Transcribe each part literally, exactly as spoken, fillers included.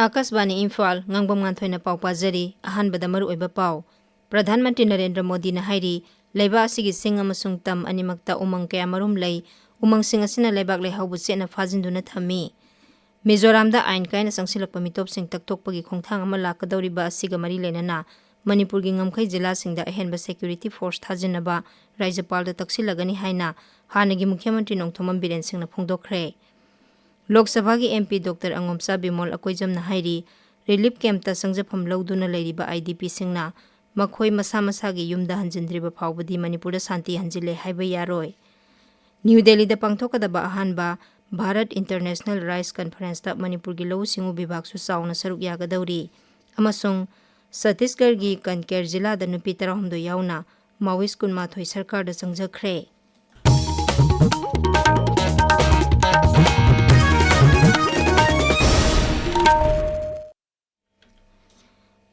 ꯑꯥꯀꯥꯁꯕꯥꯅꯤ ꯏꯝꯐꯥꯜ, ꯉꯥꯡꯕꯝ ꯉꯥꯟꯊꯣꯏꯅ ꯄꯥꯎ ꯄꯥꯖꯔꯤ꯫ ꯑꯍꯥꯟꯕꯗ ꯃꯔꯨꯑꯣꯏꯕ ꯄꯥꯎ꯫ ꯄ꯭ꯔꯙꯥꯟ ꯃꯟꯇ꯭ꯔꯤ ꯅꯔꯦꯟꯗ꯭ꯔ ꯃꯣꯗꯤꯅ ꯍꯥꯏꯔꯤ, ꯂꯩꯕꯥꯛ ꯑꯁꯤꯒꯤ ꯆꯤꯡ ꯑꯃꯁꯨꯡ ꯇꯝ ꯑꯅꯤꯃꯛꯇ ꯎꯃꯪ ꯀꯌꯥ ꯃꯔꯨꯝ ꯂꯩ, ꯎꯃꯪꯁꯤꯡ ꯑꯁꯤꯅ ꯂꯩꯕꯥꯛ ꯂꯩꯍꯥꯎꯕꯨ ꯆꯦꯠꯅ ꯐꯥꯖꯤꯟꯗꯨꯅ ꯊꯝꯃꯤ꯫ ꯃꯤꯖꯣꯔꯥꯝꯗ ꯑꯥꯏꯟ ꯀꯥꯏꯅ ꯆꯪꯁꯤꯜꯂꯛꯄ ꯃꯤꯇꯣꯞꯁꯤꯡ ꯇꯛꯊꯣꯛꯄꯒꯤ ꯈꯣꯡꯊꯥꯡ ꯑꯃ ꯂꯥꯛꯀꯗꯧꯔꯤꯕ ꯑꯁꯤꯒ ꯃꯔꯤ ꯂꯩꯅꯅ ꯃꯅꯤꯄꯨꯔꯒꯤ ꯉꯝꯈꯩ ꯖꯤꯂꯥꯁꯤꯡꯗ ꯑꯍꯦꯟꯕ ꯁꯦꯀ꯭ꯌꯨꯔꯤꯇꯤ ꯐꯣꯔꯁ ꯊꯥꯖꯤꯟꯅꯕ ꯔꯥꯖ꯭ꯌꯄꯥꯜꯗ ꯇꯛꯁꯤꯜꯂꯒꯅꯤ ꯍꯥꯏꯅ ꯍꯥꯟꯅꯒꯤ ꯃꯨꯈ꯭ꯌ ꯃꯟꯇ꯭ꯔꯤ ꯅꯣꯡꯊꯣꯝꯕꯝ ꯕꯤꯔꯦꯟ ꯁꯤꯡꯅ ꯐꯣꯡꯗꯣꯛꯈ꯭ꯔꯦ꯫ ꯂꯣꯛ ꯁꯚꯥꯒꯤ ꯑꯦꯝ ꯄꯤ ꯗꯣꯛꯇꯔ ꯑꯉꯣꯝꯆꯥ ꯕꯤꯃꯣꯜ ꯑꯀꯣꯏꯖꯝꯅ ꯍꯥꯏꯔꯤ, ꯔꯤꯂꯤꯐ ꯀꯦꯝꯞꯇ ꯆꯪꯖꯐꯝ ꯂꯧꯗꯨꯅ ꯂꯩꯔꯤꯕ ꯑꯥꯏ ꯗꯤ ꯄꯤꯁꯤꯡꯅ ꯃꯈꯣꯏ ꯃꯁꯥ ꯃꯁꯥꯒꯤ ꯌꯨꯝꯗ ꯍꯟꯖꯤꯟꯗ꯭ꯔꯤꯕ ꯐꯥꯎꯕꯗꯤ ꯃꯅꯤꯄꯨꯔꯗ ꯁꯥꯟꯇꯤ ꯍꯟꯖꯤꯜꯂꯦ ꯍꯥꯏꯕ ꯌꯥꯔꯣꯏ꯫ ꯅ꯭ꯌꯨ ꯗꯦꯜꯂꯤꯗ ꯄꯥꯡꯊꯣꯛꯀꯗꯕ ꯑꯍꯥꯟꯕ ꯚꯥꯔꯠ ꯏꯟꯇꯔꯅꯦꯁꯅꯦꯜ ꯔꯥꯏꯁ ꯀꯟꯐꯔꯦꯟꯁꯇ ꯃꯅꯤꯄꯨꯔꯒꯤ ꯂꯧꯎ ꯁꯤꯡꯎ ꯕꯤꯚꯥꯒꯁꯨ ꯆꯥꯎꯅ ꯁꯔꯨꯛ ꯌꯥꯒꯗꯧꯔꯤ꯫ ꯑꯃꯁꯨꯡ ꯁꯠꯇꯤꯁꯒꯔꯒꯤ ꯀꯟꯀꯦꯔ ꯖꯤꯂꯥꯗ ꯅꯨꯄꯤ ꯇꯔꯥꯍꯨꯝꯗꯣꯏ ꯌꯥꯎꯅ ꯃꯥꯋꯤꯁ ꯀꯨꯟꯃꯥꯊꯣꯏ ꯁꯔꯀꯥꯔꯗ ꯆꯪꯖꯈ꯭ꯔꯦ꯫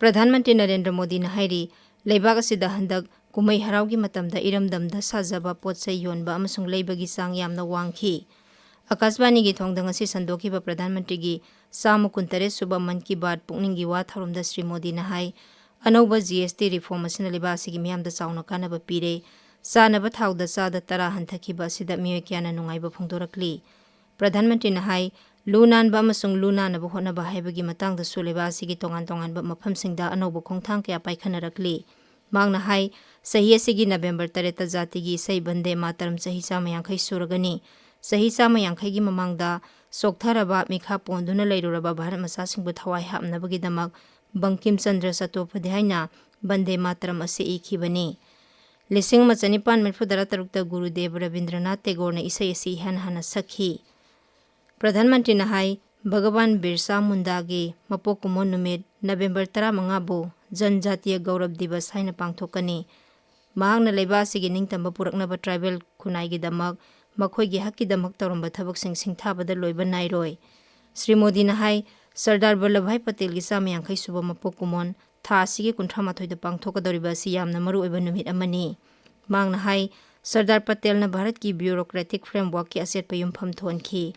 ꯄ꯭ꯔꯙꯥꯟ ꯃꯟꯇ꯭ꯔꯤ ꯅꯔꯦꯟꯗ꯭ꯔ ꯃꯣꯗꯤꯅ ꯍꯥꯏꯔꯤ, ꯂꯩꯕꯥꯛ ꯑꯁꯤꯗ ꯍꯟꯗꯛ ꯀꯨꯝꯍꯩ ꯍꯔꯥꯎꯒꯤ ꯃꯇꯝꯗ ꯏꯔꯝꯗꯝꯗ ꯁꯥꯖꯕ ꯄꯣꯠ ꯆꯩ ꯌꯣꯟꯕ ꯑꯃꯁꯨꯡ ꯂꯩꯕꯒꯤ ꯆꯥꯡ ꯌꯥꯝꯅ ꯋꯥꯡꯈꯤ꯫ ꯑꯀꯥꯁꯕꯥꯅꯤꯒꯤ ꯊꯣꯡꯗ ꯉꯁꯤ ꯁꯟꯗꯣꯛꯈꯤꯕ ꯄ꯭ꯔꯙꯥꯟ ꯃꯟꯇ꯭ꯔꯤꯒꯤ ꯆꯥꯝꯃ ꯀꯨꯟꯇꯔꯦꯠ ꯁꯨꯕ ꯃꯟ ꯀꯤ ꯕꯥꯠ ꯄꯨꯛꯅꯤꯡꯒꯤ ꯋꯥ ꯊꯧꯔꯝꯗ ꯁ꯭ꯔꯤ ꯃꯣꯗꯤꯅ ꯍꯥꯏ, ꯑꯅꯧꯕ ꯖꯤ ꯑꯦꯁ ꯇꯤ ꯔꯤꯐꯣꯔꯝ ꯑꯁꯤꯅ ꯂꯩꯕꯥꯛ ꯑꯁꯤꯒꯤ ꯃꯤꯌꯥꯝꯗ ꯆꯥꯎꯅ ꯀꯥꯟꯅꯕ ꯄꯤꯔꯦ꯫ ꯆꯥꯅꯕ ꯊꯥꯎꯗ ꯆꯥꯗ ꯇꯔꯥ ꯍꯟꯊꯈꯤꯕ ꯑꯁꯤꯗ ꯃꯤꯑꯣꯏ ꯀꯌꯥꯅ ꯅꯨꯡꯉꯥꯏꯕ ꯐꯣꯡꯗꯣꯔꯛꯂꯤ꯫ ꯄ꯭ꯔꯙꯥꯟ ꯃꯟꯇ꯭ꯔꯤꯅ ꯍꯥꯏ, ꯂꯨ ꯅꯥꯟꯕ ꯑꯃꯁꯨꯡ ꯂꯨ ꯅꯥꯟꯅꯕ ꯍꯣꯠꯅꯕ ꯍꯥꯏꯕꯒꯤ ꯃꯇꯥꯡꯗꯁꯨ ꯂꯩꯕꯥꯛ ꯑꯁꯤꯒꯤ ꯇꯣꯉꯥꯟ ꯇꯣꯉꯥꯟꯕ ꯃꯐꯝꯁꯤꯡꯗ ꯑꯅꯧꯕ ꯈꯣꯡꯊꯥꯡ ꯀꯌꯥ ꯄꯥꯏꯈꯠꯅꯔꯛꯂꯤ꯫ ꯃꯍꯥꯛꯅ ꯍꯥꯏ, ꯆꯍꯤ ꯑꯁꯤꯒꯤ ꯅꯕꯦꯝꯕꯔ ꯇꯔꯦꯠꯇ ꯖꯥꯇꯤꯒꯤ ꯏꯁꯩ ꯕꯟꯗꯦ ꯃꯥꯇꯔꯝ ꯆꯍꯤ ꯆꯥꯝꯃ ꯌꯥꯡꯈꯩ ꯁꯨꯔꯒꯅꯤ꯫ ꯆꯍꯤ ꯆꯥꯝꯃ ꯌꯥꯡꯈꯩꯒꯤ ꯃꯃꯥꯡꯗ ꯆꯣꯛꯊꯔꯕ, ꯃꯤꯈꯥ ꯄꯣꯟꯗꯨꯅ ꯂꯩꯔꯨꯔꯕ ꯚꯥꯔꯠ ꯃꯆꯥꯁꯤꯡꯕꯨ ꯊꯋꯥꯏ ꯍꯥꯞꯅꯕꯒꯤꯗꯃꯛ ꯕꯪꯀꯤꯝ ꯆꯟꯗ꯭ꯔ ꯆꯇꯣꯄꯥꯙ꯭ꯌꯥꯌꯅ ꯕꯟꯗꯦ ꯃꯥꯇꯔꯝ ꯑꯁꯤ ꯏꯈꯤꯕꯅꯤ꯫ ꯂꯤꯁꯤꯡ ꯑꯃ ꯆꯅꯤꯄꯥꯟ ꯃꯔꯤꯐꯨ ꯇꯔꯥ ꯇꯔꯨꯛꯇ ꯒꯨꯔꯨꯗꯦꯕ ꯔꯕꯤꯟꯗ꯭ꯔꯅꯥꯊ ꯇꯦꯒꯣꯔꯅ ꯏꯁꯩ ꯑꯁꯤ ꯏꯍꯥꯟ ꯍꯥꯟꯅ ꯁꯛꯈꯤ꯫ ꯄ꯭ꯔꯙꯥꯟ ꯃꯟꯇ꯭ꯔꯤꯅ ꯍꯥꯏ, ꯚꯒꯋꯥꯟ ꯕꯤꯔꯁꯥ ꯃꯨꯟꯗꯥꯒꯤ ꯃꯄꯣꯛ ꯀꯨꯝꯑꯣꯟ ꯅꯨꯃꯤꯠ ꯅꯕꯦꯝꯕꯔ ꯇꯔꯥꯃꯉꯥꯕꯨ ꯖꯟꯖꯥꯇꯤꯌ ꯒꯧꯔꯕ ꯗꯤꯕꯁ ꯍꯥꯏꯅ ꯄꯥꯡꯊꯣꯛꯀꯅꯤ꯫ ꯃꯍꯥꯛꯅ ꯂꯩꯕꯥꯛ ꯑꯁꯤꯒꯤ ꯅꯤꯡꯇꯝꯕ ꯄꯨꯔꯛꯅꯕ ꯇ꯭ꯔꯥꯏꯕꯦꯜ ꯈꯨꯟꯅꯥꯏꯒꯤꯗꯃꯛ, ꯃꯈꯣꯏꯒꯤ ꯍꯛꯀꯤꯗꯃꯛ ꯇꯧꯔꯝꯕ ꯊꯕꯛꯁꯤꯡ ꯁꯤꯡꯊꯥꯕꯗ ꯂꯣꯏꯕ ꯅꯥꯏꯔꯣꯏ꯫ ꯁ꯭ꯔꯤ ꯃꯣꯗꯤꯅ ꯍꯥꯏ, ꯁꯔꯗꯥꯔ ꯚꯜꯂꯚꯚꯥꯏ ꯄꯇꯦꯜꯒꯤ ꯆꯥꯝꯃ ꯌꯥꯡꯈꯩ ꯁꯨꯕ ꯃꯄꯣꯛ ꯀꯨꯝꯑꯣꯟ ꯊꯥ ꯑꯁꯤꯒꯤ ꯀꯨꯟꯊ꯭ꯔꯥ ꯃꯥꯊꯣꯏꯗ ꯄꯥꯡꯊꯣꯛꯀꯗꯧꯔꯤꯕ ꯑꯁꯤ ꯌꯥꯝꯅ ꯃꯔꯨꯑꯣꯏꯕ ꯅꯨꯃꯤꯠ ꯑꯃꯅꯤ꯫ ꯃꯍꯥꯛꯅ ꯍꯥꯏ, ꯁꯔꯗꯥꯔ ꯄꯇꯦꯜꯅ ꯚꯥꯔꯠꯀꯤ ꯕ꯭ꯌꯨꯔꯣꯀ꯭ꯔꯦꯇꯤꯛ ꯐ꯭ꯔꯦꯝꯋꯥꯔꯛꯀꯤ ꯑꯆꯦꯠꯄ ꯌꯨꯝꯐꯝ ꯊꯣꯟꯈꯤ꯫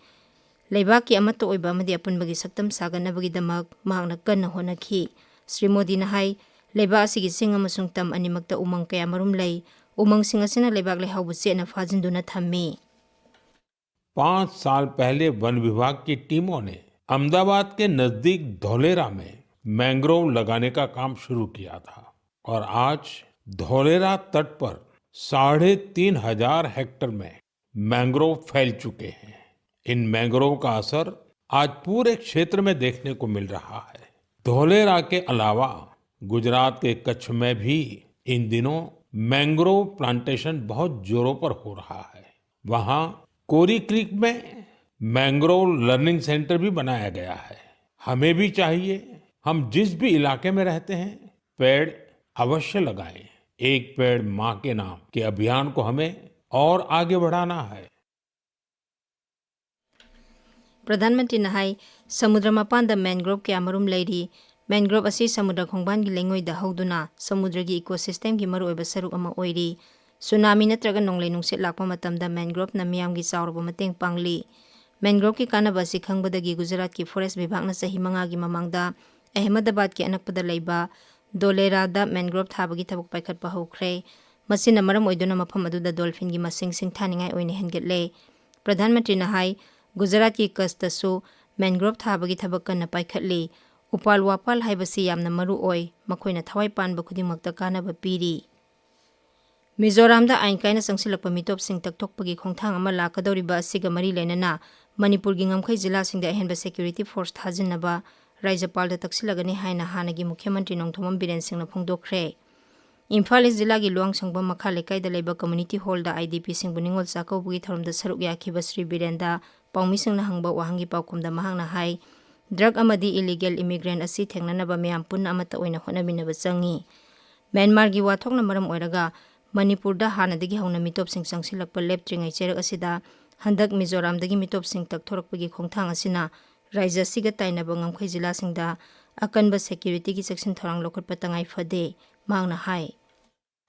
ꯂꯩꯕꯥꯛꯀꯤ ꯑꯃꯠꯇ ꯑꯣꯏꯕ ꯑꯃꯗꯤ ꯑꯄꯨꯟꯕꯒꯤ ꯁꯛꯇꯝ ꯁꯥꯒꯠꯅꯕꯒꯤꯗꯃꯛ ꯃꯍꯥꯛꯅ ꯀꯟꯅ ꯍꯣꯠꯅꯈꯤ꯫ ꯁ꯭ꯔꯤ ꯃꯣꯗꯤꯅ ꯍꯥꯏ, ꯂꯩꯕꯥꯛ ꯑꯁꯤꯒꯤ ꯆꯤꯡ ꯑꯃꯁꯨꯡ ꯇꯝ ꯑꯅꯤꯃꯛꯇ ꯎꯃꯪ ꯀꯌꯥ ꯃꯔꯨꯝ ꯂꯩ꯫ ꯎꯃꯪꯁꯤꯡ ꯑꯁꯤꯅ ꯂꯩꯕꯥꯛ ꯂꯩꯍꯥꯎꯕꯨ ꯆꯦꯠꯅ ꯐꯥꯖꯤꯟꯗꯨꯅ ꯊꯝꯃꯤ꯫ पांच साल पहले वन विभाग की टीमों ने अहमदाबाद के नजदीक धोलेरा में मैंग्रोव लगाने का काम शुरू किया था और आज धोलेरा तट पर साढ़े तीन हजार हेक्टेयर में मैंग्रोव फैल चुके हैं। इन मैंग्रोव का असर आज पूरे क्षेत्र में देखने को मिल रहा है। धोलेरा के अलावा गुजरात के कच्छ में भी इन दिनों मैंग्रोव प्लांटेशन बहुत जोरों पर हो रहा है। वहां कोरी क्रीक में मैंग्रोव लर्निंग सेंटर भी बनाया गया है। हमें भी चाहिए, हम जिस भी इलाके में रहते हैं, पेड़ अवश्य लगाएं। एक पेड़ माँ के नाम के अभियान को हमें और आगे बढ़ाना है। ꯄ꯭ꯔꯙꯥꯟ ꯃꯟꯇ꯭ꯔꯤꯅ ꯍꯥꯏ, ꯁꯃꯨꯗ꯭ꯔ ꯃꯄꯥꯟꯗ ꯃꯦꯟꯒ꯭ꯔꯣꯚ ꯀꯌꯥ ꯃꯔꯨꯝ ꯂꯩꯔꯤ꯫ ꯃꯦꯟꯒ꯭ꯔꯣꯚ ꯑꯁꯤ ꯁꯃꯨꯗ꯭ꯔ ꯈꯣꯡꯕꯥꯟꯒꯤ ꯂꯩꯉꯣꯏꯗ ꯍꯧꯗꯨꯅ ꯁꯃꯨꯗ꯭ꯔꯒꯤ ꯏꯀꯣꯁꯤꯁꯇꯦꯝꯒꯤ ꯃꯔꯨꯑꯣꯏꯕ ꯁꯔꯨꯛ ꯑꯃ ꯑꯣꯏꯔꯤ꯫ ꯁꯨꯅꯥꯃꯤ ꯅꯠꯇ꯭ꯔꯒ ꯅꯣꯡꯂꯩ ꯅꯨꯡꯁꯤꯠ ꯂꯥꯛꯄ ꯃꯇꯝꯗ ꯃꯦꯟꯒ꯭ꯔꯣꯚꯅ ꯃꯤꯌꯥꯝꯒꯤ ꯆꯥꯎꯔꯕ ꯃꯇꯦꯡ ꯄꯥꯡꯂꯤ꯫ ꯃꯦꯟꯒ꯭ꯔꯣꯚꯀꯤ ꯀꯥꯟꯅꯕ ꯑꯁꯤ ꯈꯪꯕꯗꯒꯤ ꯒꯨꯖꯔꯥꯠꯀꯤ ꯐꯣꯔꯦꯁ ꯕꯤꯚꯥꯒꯅ ꯆꯍꯤ ꯃꯉꯥꯒꯤ ꯃꯃꯥꯡꯗ ꯑꯍꯃꯗꯕꯥꯗꯀꯤ ꯑꯅꯛꯄꯗ ꯂꯩꯕ ꯗꯣꯂꯦꯔꯥꯗ ꯃꯦꯟꯒ꯭ꯔꯣꯚ ꯊꯥꯕꯒꯤ ꯊꯕꯛ ꯄꯥꯏꯈꯠꯄ ꯍꯧꯈ꯭ꯔꯦ꯫ ꯃꯁꯤꯅ ꯃꯔꯝ ꯑꯣꯏꯗꯨꯅ ꯃꯐꯝ ꯑꯗꯨꯗ ꯗꯣꯜꯐꯤꯟꯒꯤ ꯃꯁꯤꯡ ꯁꯤꯡꯊꯥꯅꯤꯡꯉꯥꯏ ꯑꯣꯏꯅ ꯍꯦꯟꯒꯠꯂꯦ꯫ ꯄ꯭ꯔꯙꯥꯟ ꯃꯟꯇ꯭ꯔꯤꯅ ꯍꯥꯏ, ꯒꯨꯖꯔꯥꯠꯀꯤ ꯀꯆꯇꯁꯨ ꯃꯦꯟꯒ꯭ꯔꯣꯚ ꯊꯥꯕꯒꯤ ꯊꯕꯛ ꯀꯟꯅ ꯄꯥꯏꯈꯠꯂꯤ꯫ ꯎꯄꯥꯜ ꯋꯥꯄꯥꯜ ꯍꯥꯏꯕꯁꯤ ꯌꯥꯝꯅ ꯃꯔꯨ ꯑꯣꯏ, ꯃꯈꯣꯏꯅ ꯊꯋꯥꯏ ꯄꯥꯟꯕ ꯈꯨꯗꯤꯡꯃꯛꯇ ꯀꯥꯟꯅꯕ ꯄꯤꯔꯤ꯫ ꯃꯤꯖꯣꯔꯥꯝꯗ ꯑꯥꯏꯟ ꯀꯥꯏꯅ ꯆꯪꯁꯤꯜꯂꯛꯄ ꯃꯤꯇꯣꯞꯁꯤꯡ ꯇꯛꯊꯣꯛꯄꯒꯤ ꯈꯣꯡꯊꯥꯡ ꯑꯃ ꯂꯥꯛꯀꯗꯧꯔꯤꯕ ꯑꯁꯤꯒ ꯃꯔꯤ ꯂꯩꯅꯅ ꯃꯅꯤꯄꯨꯔꯒꯤ ꯉꯝꯈꯩ ꯖꯤꯂꯥꯁꯤꯡꯗ ꯑꯍꯦꯟꯕ ꯁꯦꯀ꯭ꯌꯨꯔꯤꯇꯤ ꯐꯣꯔꯁ ꯊꯥꯖꯤꯟꯅꯕ ꯔꯥꯖ꯭ꯌꯄꯥꯜꯗ ꯇꯛꯁꯤꯜꯂꯒꯅꯤ ꯍꯥꯏꯅ ꯍꯥꯟꯅꯒꯤ ꯃꯨꯈ꯭ꯌ ꯃꯟꯇ꯭ꯔꯤ ꯅꯣꯡꯊꯣꯝꯕꯝ ꯕꯤꯔꯦꯟ ꯁꯤꯡꯅ ꯐꯣꯡꯗꯣꯛꯈ꯭ꯔꯦ꯫ ꯏꯝꯐꯥꯜ ꯏꯁ ꯖꯤꯂꯥꯒꯤ ꯂꯨꯋꯥꯡꯁꯪꯕꯝ ꯃꯈꯥ ꯂꯩꯀꯥꯏꯗ ꯂꯩꯕ ꯀꯝꯃ꯭ꯌꯨꯅꯤꯇꯤ ꯍꯣꯜꯗ ꯑꯥꯏ ꯗꯤ ꯄꯤꯁꯤꯡꯕꯨ ꯅꯤꯉꯣꯜ ꯆꯥꯛꯀꯧꯕꯒꯤ ꯊꯧꯔꯝꯗ ꯁꯔꯨꯛ ꯌꯥꯈꯤꯕ ꯁ꯭ꯔꯤ ꯕꯤꯔꯦꯟꯗ ꯄꯥꯎꯃꯤꯁꯤꯡꯅ ꯍꯪꯕ ꯋꯥꯍꯪꯒꯤ ꯄꯥꯎꯈꯨꯝꯗ ꯃꯍꯥꯛꯅ ꯍꯥꯏ, ꯗ꯭ꯔꯒ ꯑꯃꯗꯤ ꯏꯂꯤꯒꯦꯜ ꯏꯃꯤꯒ꯭ꯔꯦꯟ ꯑꯁꯤ ꯊꯦꯡꯅꯅꯕ ꯃꯤꯌꯥꯝ ꯄꯨꯟꯅ ꯑꯃꯠꯇ ꯑꯣꯏꯅ ꯍꯣꯠꯅꯃꯤꯟꯅꯕ ꯆꯪꯏ꯫ ꯃ꯭ꯌꯥꯟꯃꯥꯔꯒꯤ ꯋꯥꯊꯣꯛꯅ ꯃꯔꯝ ꯑꯣꯏꯔꯒ ꯃꯅꯤꯄꯨꯔꯗ ꯍꯥꯟꯅꯗꯒꯤ ꯍꯧꯅ ꯃꯤꯇꯣꯞꯁꯤꯡ ꯆꯪꯁꯤꯜꯂꯛꯄ ꯂꯦꯞꯇ꯭ꯔꯤꯉꯩ ꯆꯩꯔꯛ ꯑꯁꯤꯗ ꯍꯟꯗꯛ ꯃꯤꯖꯣꯔꯥꯝꯗꯒꯤ ꯃꯤꯇꯣꯞꯁꯤꯡ ꯇꯛꯊꯣꯔꯛꯄꯒꯤ ꯈꯣꯡꯊꯥꯡ ꯑꯁꯤꯅ ꯔꯥꯖ꯭ꯌ ꯑꯁꯤꯒ ꯇꯥꯏꯅꯕ ꯉꯝꯈꯩ ꯖꯤꯂꯥꯁꯤꯡꯗ ꯑꯀꯟꯕ ꯁꯦꯀ꯭ꯌꯨꯔꯤꯇꯤꯒꯤ ꯆꯦꯛꯁꯤꯟ ꯊꯧꯔꯥꯡ ꯂꯧꯈꯠꯄ ꯇꯉꯥꯏ ꯐꯗꯦ, ꯃꯍꯥꯛꯅ ꯍꯥꯏ꯫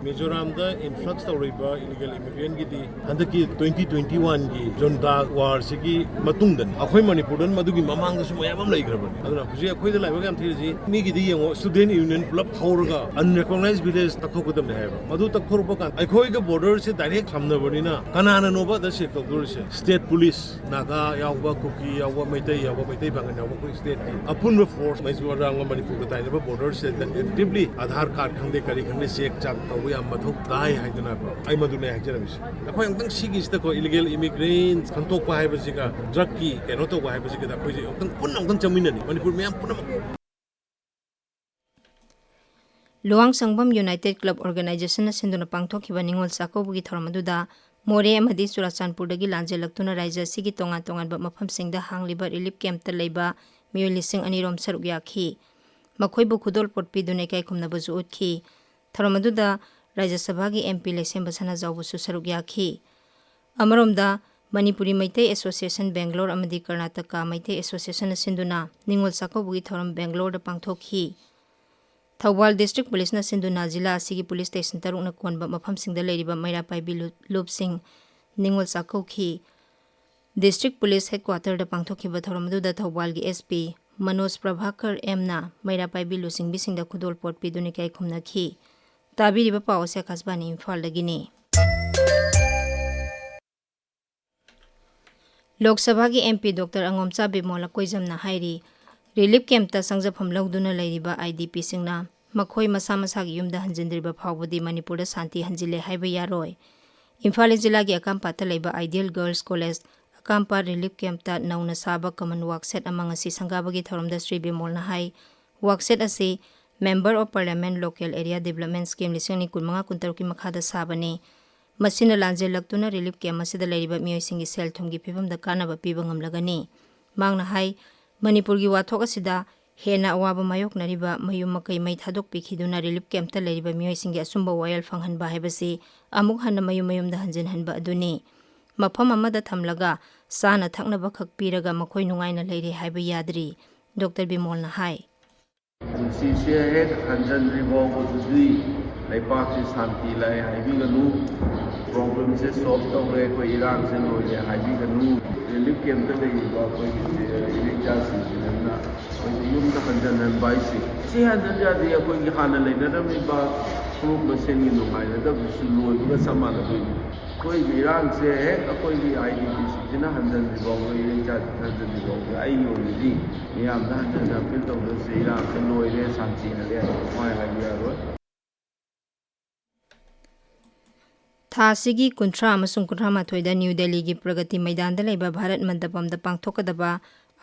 ꯃꯤꯖꯣꯔꯥꯝꯗ ꯏꯟꯐ꯭ꯂꯛꯁ ꯇꯧꯔꯤꯕ ꯏꯂꯤꯒꯦꯜ ꯏꯃꯤꯒ꯭ꯔꯦꯟꯒꯤꯗꯤ ꯍꯟꯗꯛꯀꯤ ꯇ꯭ꯋꯦꯟꯇꯤ ꯇ꯭ꯋꯦꯟꯇꯤ ꯋꯥꯟꯒꯤ ꯖꯨꯟꯇꯥ ꯋꯥꯔꯁꯤꯒꯤ ꯃꯇꯨꯡꯗꯅꯤ꯫ ꯑꯩꯈꯣꯏ ꯃꯅꯤꯄꯨꯔꯗ ꯃꯗꯨꯒꯤ ꯃꯃꯥꯡꯗꯁꯨ ꯃꯌꯥꯝ ꯑꯃ ꯂꯩꯈ꯭ꯔꯕꯅꯤ꯫ ꯑꯗꯨꯅ ꯍꯧꯖꯤꯛ ꯑꯩꯈꯣꯏꯗ ꯂꯥꯏꯕꯛ ꯌꯥꯝ ꯊꯤꯔꯤꯁꯤ, ꯃꯤꯒꯤꯗꯤ ꯌꯦꯡꯉꯣ, ꯁ꯭ꯇꯨꯗꯦꯟ ꯌꯨꯅꯤꯌꯟ ꯄꯨꯂꯞ ꯍꯧꯔꯒ ꯑꯟꯔꯦꯀꯣꯒꯅꯥꯏꯖ ꯚꯤꯂꯦꯖ ꯇꯛꯊꯣꯛꯀꯗꯕꯅꯤ ꯍꯥꯏꯕ꯫ ꯃꯗꯨ ꯇꯛꯊꯣꯔꯛꯄ ꯀꯥꯟꯗ ꯑꯩꯈꯣꯏꯒ ꯕꯣꯔꯗꯔꯁꯦ ꯗꯥꯏꯔꯦꯛ ꯁꯝꯅꯕꯅꯤꯅ ꯀꯅꯥꯅꯅꯣꯕ ꯑꯗ ꯆꯦꯛ ꯇꯧꯗꯣꯔꯤꯁꯦ? ꯁ꯭ꯇꯦꯠ ꯄꯨꯂꯤꯁ, ꯅꯥꯒꯥ ꯌꯥꯎꯕ, ꯀꯨꯀꯤ ꯌꯥꯎꯕ, ꯃꯩꯇꯩ ꯌꯥꯎꯕ, ꯃꯩꯇꯩ ꯄꯥꯡꯒꯜ ꯌꯥꯎꯕ ꯑꯩꯈꯣꯏ ꯁ꯭ꯇꯦꯠꯀꯤ ꯑꯄꯨꯟꯕ ꯐꯣꯔꯁ, ꯃꯤꯖꯣꯔꯥꯝꯒ ꯃꯅꯤꯄꯨꯔꯒ ꯇꯥꯏꯅꯕ ꯕꯣꯔꯗꯔꯁꯤꯗ ꯑꯦꯛꯇꯤꯚꯂꯤ ꯑꯙꯥꯔ ꯀꯥꯔꯗ ꯈꯪꯗꯦ, ꯀꯔꯤ ꯈꯪꯗꯦ, ꯆꯦꯛ ꯆꯥꯛ ꯇꯧꯕ ꯌꯥꯝ ꯃꯊꯧ ꯇꯥꯏ ꯍꯥꯏꯗꯅꯀꯣ, ꯑꯩ ꯃꯗꯨꯅꯦ ꯍꯥꯏꯖꯔꯝꯃꯤꯁꯦ꯫ ꯑꯩꯈꯣꯏ ꯑꯃꯨꯛꯇꯪ ꯁꯤꯒꯤꯁꯤꯗꯀꯣ, ꯏꯂꯤꯒꯦꯜ ꯏꯃꯤꯒ꯭ꯔꯦꯟ ꯈꯟꯇꯣꯛꯄ ꯍꯥꯏꯕꯁꯤꯒ ꯗ꯭ꯔꯒꯀꯤ ꯀꯩꯅꯣ ꯇꯧꯕ ꯍꯥꯏꯕꯁꯤꯒꯗ ꯑꯩꯈꯣꯏꯁꯦ ꯑꯃꯨꯛꯇꯪ ꯄꯨꯟꯅ ꯑꯃꯨꯛꯇꯪ ꯆꯪꯃꯤꯟꯅꯅꯤ, ꯃꯅꯤꯄꯨꯔ ꯃꯌꯥꯝ ꯄꯨꯝꯅꯃꯛ꯫ ꯂꯨꯋꯥꯡꯁꯪꯕꯝ ꯌꯨꯅꯥꯏꯇꯦꯗ ꯀ꯭ꯂꯕ ꯑꯣꯔꯒꯅꯥꯏꯖꯦꯁꯟꯅ ꯁꯤꯟꯗꯨꯅ ꯄꯥꯡꯊꯣꯛꯈꯤꯕ ꯅꯤꯉꯣꯜ ꯆꯥꯛꯀꯧꯕꯒꯤ ꯊꯧꯔꯝ ꯑꯗꯨꯗ ꯃꯣꯔꯦ ꯑꯃꯗꯤ ꯆꯨꯔꯥꯆꯥꯟꯄꯨꯔꯗꯒꯤ ꯂꯥꯟꯖꯦꯜꯂꯛꯇꯨꯅ ꯔꯥꯏꯖ꯭ꯌ ꯑꯁꯤꯒꯤ ꯇꯣꯉꯥꯟ ꯇꯣꯉꯥꯟꯕ ꯃꯐꯝꯁꯤꯡꯗ ꯍꯥꯡꯂꯤꯕ ꯔꯤꯂꯤꯐ ꯀꯦꯝꯞꯇ ꯂꯩꯕ ꯃꯤꯑꯣꯏ ꯂꯤꯁꯤꯡ ꯑꯅꯤ ꯔꯣꯝ ꯁꯔꯨꯛ ꯌꯥꯈꯤ꯫ ꯃꯈꯣꯏꯕꯨ ꯈꯨꯗꯣꯜꯄꯣꯠ ꯄꯤꯗꯨꯅ ꯏꯀꯥꯏ ꯈꯨꯝꯅꯕꯁꯨ ꯎꯠꯈꯤ꯫ ꯊꯧꯔꯝ ꯑꯗꯨꯗ ꯔꯥꯖ꯭ꯌ ꯁꯚꯥꯒꯤ ꯑꯦꯝ ꯄꯤ ꯂꯩꯁꯦꯝꯕ ꯁꯅꯥꯖꯥꯎꯕꯁꯨ ꯁꯔꯨꯛ ꯌꯥꯈꯤ꯫ ꯑꯃꯔꯣꯝꯗ, ꯃꯅꯤꯄꯨꯔꯤ ꯃꯩꯇꯩ ꯑꯦꯁꯣꯁꯤꯌꯦꯁꯟ ꯕꯦꯡꯒ꯭ꯂꯣꯔ ꯑꯃꯗꯤ ꯀꯔꯅꯥꯇꯀꯥ ꯃꯩꯇꯩ ꯑꯦꯁꯣꯁꯤꯌꯦꯁꯟꯅ ꯁꯤꯟꯗꯨꯅ ꯅꯤꯉꯣꯜ ꯆꯥꯛꯀꯧꯕꯒꯤ ꯊꯧꯔꯝ ꯕꯦꯡꯒ꯭ꯂꯣꯔꯗ ꯄꯥꯡꯊꯣꯛꯈꯤ꯫ ꯊꯧꯕꯥꯜ ꯗꯤꯁꯇ꯭ꯔꯤꯛ ꯄꯨꯂꯤꯁꯅ ꯁꯤꯟꯗꯨꯅ ꯖꯤꯂꯥ ꯑꯁꯤꯒꯤ ꯄꯨꯂꯤꯁ ꯁ꯭ꯇꯦꯁꯟ ꯇꯔꯨꯛꯅ ꯀꯣꯟꯕ ꯃꯐꯝꯁꯤꯡꯗ ꯂꯩꯔꯤꯕ ꯃꯩꯔꯥ ꯄꯥꯏꯕꯤ ꯂꯨ-, ꯂꯨꯞꯁꯤꯡ ꯅꯤꯉꯣꯜ ꯆꯥꯛꯀꯧꯈꯤ꯫ ꯗꯤꯁꯇ꯭ꯔꯤꯛ ꯄꯨꯂꯤꯁ ꯍꯦꯗꯀ꯭ꯋꯥꯇꯔꯗ ꯄꯥꯡꯊꯣꯛꯈꯤꯕ ꯊꯧꯔꯝ ꯑꯗꯨꯗ ꯊꯧꯕꯥꯜꯒꯤ ꯑꯦꯁ ꯄꯤ ꯃꯅꯣꯖ ꯄ꯭ꯔꯚꯥꯀꯔ ꯑꯦꯝꯅ ꯃꯩꯔꯥ ꯄꯥꯏꯕꯤ ꯂꯨꯆꯤꯡꯕꯤꯁꯤꯡꯗ ꯈꯨꯗꯣꯜꯄꯣꯠ ꯄꯤꯗꯨꯅ ꯏꯀꯥꯏ ꯈꯨꯝꯅꯈꯤ꯫ ꯇꯥꯕꯤꯔꯤꯕ ꯄꯥꯎ ꯑꯁꯤ ꯑꯀꯥꯁꯕꯥꯅꯤ ꯏꯝꯐꯥꯜꯗꯒꯤꯅꯤ꯫ ꯂꯣꯛ ꯁꯚꯥꯒꯤ ꯑꯦꯝ ꯄꯤ ꯗꯣꯛꯇꯔ ꯑꯉꯣꯝꯆꯥ ꯕꯤꯃꯣꯜ ꯑꯀꯣꯏꯖꯝꯅ ꯍꯥꯏꯔꯤ, ꯔꯤꯂꯤꯐ ꯀꯦꯝꯞꯇ ꯆꯪꯖꯐꯝ ꯂꯧꯗꯨꯅ ꯂꯩꯔꯤꯕ ꯑꯥꯏ ꯗꯤ ꯄꯤꯁꯤꯡꯅ ꯃꯈꯣꯏ ꯃꯁꯥ ꯃꯁꯥꯒꯤ ꯌꯨꯝꯗ ꯍꯟꯖꯤꯟꯗ꯭ꯔꯤꯕ ꯐꯥꯎꯕꯗꯤ ꯃꯅꯤꯄꯨꯔꯗ ꯁꯥꯟꯇꯤ ꯍꯟꯖꯤꯜꯂꯦ ꯍꯥꯏꯕ ꯌꯥꯔꯣꯏ꯫ ꯏꯝꯐꯥꯜ ꯏꯁ ꯖꯤꯂꯥꯒꯤ ꯑꯀꯥꯝꯄꯥꯠꯇ ꯂꯩꯕ ꯑꯥꯏꯗꯤꯌꯦꯜ ꯒꯔꯜꯁ ꯀꯣꯂꯦꯖ ꯑꯀꯥꯝꯄꯥꯠ ꯔꯤꯂꯤꯐ ꯀꯦꯝꯞꯇ ꯅꯧꯅ ꯁꯥꯕ ꯀꯃꯟ ꯋꯥꯛꯁꯦꯠ ꯑꯃ ꯉꯁꯤ ꯁꯪꯒꯥꯕꯒꯤ ꯊꯧꯔꯝꯗ ꯁ꯭ꯔꯤ ꯕꯤꯃꯣꯜꯅ ꯍꯥꯏ, ꯋꯥꯛꯁꯦꯠ ꯑꯁꯤ Member of Parliament Local Area Development Scheme ꯂꯤꯁꯤꯡ ꯑꯅꯤ ꯀꯨꯟꯃꯉꯥ ꯀꯨꯟꯇꯔꯨꯛꯀꯤ ꯃꯈꯥꯗ ꯁꯥꯕꯅꯤ꯫ ꯃꯁꯤꯅ ꯂꯥꯟꯖꯦꯜꯂꯛꯇꯨꯅ ꯔꯤꯂꯤꯐ ꯀꯦꯝꯞ ꯑꯁꯤꯗ ꯂꯩꯔꯤꯕ ꯃꯤꯑꯣꯏꯁꯤꯡꯒꯤ ꯁꯦꯜ ꯊꯨꯝꯒꯤ ꯐꯤꯕꯝꯗ ꯀꯥꯟꯅꯕ ꯄꯤꯕ ꯉꯝꯂꯒꯅꯤ꯫ ꯃꯍꯥꯛꯅ ꯍꯥꯏ, ꯃꯅꯤꯄꯨꯔꯒꯤ ꯋꯥꯊꯣꯛ ꯑꯁꯤꯗ ꯍꯦꯟꯅ ꯑꯋꯥꯕ ꯃꯥꯌꯣꯛꯅꯔꯤꯕ ꯃꯌꯨꯝ ꯃꯀꯩ ꯃꯩ ꯊꯥꯗꯣꯛꯄꯤꯈꯤꯗꯨꯅ ꯔꯤꯂꯤꯐ ꯀꯦꯝꯞꯇ ꯂꯩꯔꯤꯕ ꯃꯤꯑꯣꯏꯁꯤꯡꯒꯤ ꯑꯆꯨꯝꯕ ꯋꯥꯌꯦꯜ ꯐꯪꯍꯟꯕ ꯍꯥꯏꯕꯁꯤ ꯑꯃꯨꯛ ꯍꯟꯅ ꯃꯌꯨꯝ ꯃꯌꯨꯝꯗ ꯍꯟꯖꯤꯟꯍꯟꯕ ꯑꯗꯨꯅꯤ꯫ ꯃꯐꯝ ꯑꯃꯗ ꯊꯝꯂꯒ ꯆꯥꯅ ꯊꯛꯅꯕ ꯈꯛ ꯄꯤꯔꯒ ꯃꯈꯣꯏ ꯅꯨꯡꯉꯥꯏꯅ ꯂꯩꯔꯦ ꯍꯥꯏꯕ ꯌꯥꯗ꯭ꯔꯤ, ꯗꯣꯛꯇꯔ ꯕꯤꯃꯣꯜꯅ ꯍꯥꯏ꯫ ꯃꯁꯤꯁꯦ ꯍꯦꯛ ꯍꯟꯖꯟꯗ꯭ꯔꯤ ꯐꯥꯎꯕꯗꯗꯤ ꯂꯩꯄꯥꯛꯁꯤ ꯁꯥꯟꯇꯤ ꯂꯥꯛꯑꯦ ꯍꯥꯏꯕꯤꯒꯅꯨ, ꯄ꯭ꯔꯣꯕ꯭ꯂꯦꯝꯁꯦ ꯁꯣꯜꯕ ꯇꯧꯔꯦ, ꯑꯩꯈꯣꯏ ꯏꯔꯥꯡꯁꯦ ꯂꯣꯏꯔꯦ ꯍꯥꯏꯕꯤꯒꯅꯨ꯫ ꯔꯤꯂꯤꯐ ꯀꯦꯝꯞꯇ ꯂꯩꯔꯤꯕ ꯑꯩꯈꯣꯏꯒꯤ ꯏꯔꯩꯆꯥꯁꯤꯡꯁꯤꯅ ꯑꯩꯈꯣꯏꯁꯦ ꯌꯨꯝꯗ ꯍꯟꯖꯤꯟꯍꯟꯕ ꯍꯥꯏꯁꯦ, ꯁꯤ ꯍꯟꯖꯤꯟ ꯌꯥꯗꯦ꯫ ꯑꯩꯈꯣꯏꯒꯤ ꯍꯥꯟꯅ ꯂꯩꯅꯔꯝꯃꯤꯕ ꯐꯨꯔꯨꯞ ꯃꯁꯦꯟꯒꯤ ꯅꯨꯡꯉꯥꯏꯅꯗꯕꯗꯨꯁꯨ ꯂꯣꯏꯕꯒ ꯆꯞ ꯃꯥꯟꯅꯗꯣꯏꯅꯤ꯫ ꯑꯩꯈꯣꯏꯒꯤ ꯏꯔꯥꯡꯁꯦ ꯍꯦꯛ ꯑꯩꯈꯣꯏꯒꯤ ꯑꯥꯏ ꯗꯤ ꯄꯤꯁꯤꯡꯁꯤꯅ ꯍꯟꯖꯤꯟꯗ꯭ꯔꯤ ꯐꯥꯎꯕ, ꯏꯔꯩꯆꯥꯁꯤꯡ ꯍꯟꯖꯤꯟꯗ꯭ꯔꯤ ꯐꯥꯎꯕ ꯑꯩꯒꯤ ꯑꯣꯏꯅꯗꯤ ꯃꯤꯌꯥꯝꯗ ꯍꯟꯖꯟꯅ ꯑꯄꯤꯜ ꯇꯧꯗꯣꯏꯁꯦ, ꯏꯔꯥꯡꯁꯦ ꯂꯣꯏꯔꯦ, ꯁꯥꯟꯇꯤ ꯍꯜꯂꯦ ꯍꯥꯏꯕ ꯁꯨꯡꯍꯥꯏ ꯍꯥꯏꯕ ꯌꯥꯔꯣꯏ꯫ ꯊꯥ ꯑꯁꯤꯒꯤ ꯀꯨꯟꯊ꯭ꯔꯥ ꯑꯃꯁꯨꯡ ꯀꯨꯟꯊ꯭ꯔꯥ ꯃꯥꯊꯣꯏꯗ ꯅ꯭ꯌꯨ ꯗꯦꯜꯂꯤꯒꯤ ꯄ꯭ꯔꯒꯇꯤ ꯃꯩꯗꯥꯟꯗ ꯂꯩꯕ ꯚꯥꯔꯠ ꯃꯟꯗꯄꯝꯗ ꯄꯥꯡꯊꯣꯛꯀꯗꯕ